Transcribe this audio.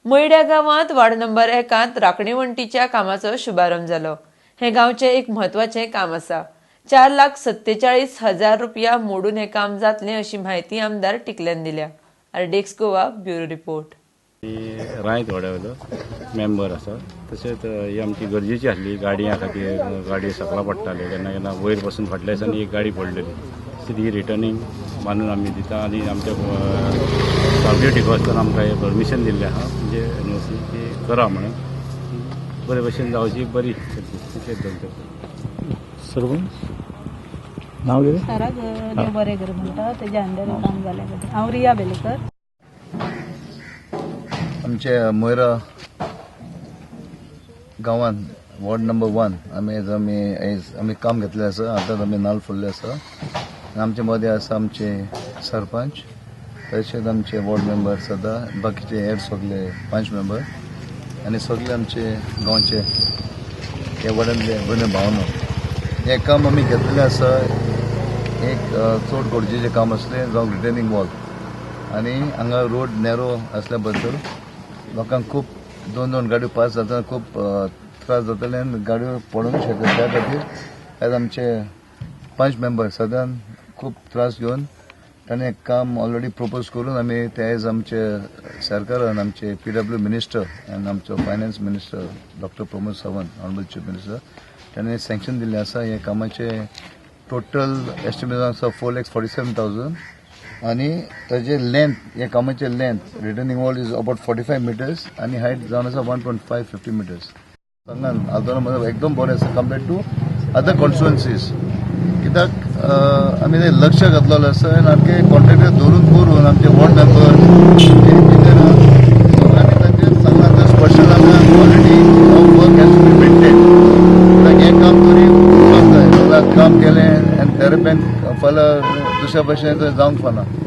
मयड्या गांवांत ward number 1 राखणे वण्टीच्या कामाचो शुभारंभ जालो. हें गांवचें एक म्हत्वाचें काम आसा. 4,47,000 रुपया मोडून हें काम जातलें, अशी म्हायती आमदार टिकल्यान दिल्या. RDX Goa, bureau report. रायत वाड्यावयलो मेंबर आसा. तशेंच ही आमची गरजेची आसली गाडयां खातीर. गाडयो सकला पडटाल्यो केन्ना केन्ना. वयर बसून फाटल्या दिसांनी एक गाडी पडलेली. तशीच ही रिटर्निंग बांदून आमी दिता आनी आमच्या सावड्यो डिकॉस्तान आमकां हें परमिशन दिल्लें आहा, म्हणजे एनओसी की करा म्हणून. बरे भशेन जावची, बरी तितलेंच दोन. सरपंच, नाव कितें? सराक देव बरें कर म्हणटा. तेज्या अंडर काम जालें. हांव रिया बेलेकर. आमचे मोयरा गांवांत वॉर्ड नंबर 1 आमी आयज आमी काम घेतलें आसा. आतांच आमी नाल्ल फोडले आसा आनी आमचे मदें आसा आमचे सरपंच, तशेंच आमचे वॉर्ड मेंबर सदां, बाकीचे हेर सगळे पंच मेंबर आनी सगळे आमचे गांवचे हे वॉर्डांतले भयण भावनो. हें काम आमी घेतलेलें आसा. एक चड गरजेचें काम आसलें, जावं रिटेनिंग वॉल. आनी हांगा रोड नॅरो आसल्या बद्दल लोकांक खूब दोन दोन गाडयो पास जातना खूब त्रास जाताले आनी गाडयो पडूंक शकता. त्या खातीर आयज आमचे पंच मेंबर सदां खूब त्रास घेवन ताणें काम ऑलरेडी प्रपोज करून आमी ते आयज आमचे सरकारान, आमचे पीडब्ल्यू मिनिस्टर आनी आमचो finance minister doctor Pramod Sawant, honourable chief minister, ताणें सँक्शन दिल्लें आसा. हे कामाचें टोटल एस्टिमेशन आसा 4,47,000 आनी ताजे लेंथ, ह्या कामाचे length, retaining wall is about 45 meters आनी हायट जावन आसा 1.550 meters. सांगान आल्दोना म्हणजे एकदम बरें आसा कंपेर्ड टू अदर कॉन्स्टिट्युएन्सीज, कित्याक आमी ते लक्ष घातलेलें आसा आनी आमचे कॉन्ट्रेक्टर धरून करून आमचे वॉर्ड मेंबर, सगळ्यांनी तांचे सांगलां, स्पेशल आमकां quality of work has to be maintain, कित्याक हें काम तरी उरपाक जाय. काम केलें आनी तेरे बँक फाल्यां दुसऱ्या भशेन जावंक फावना.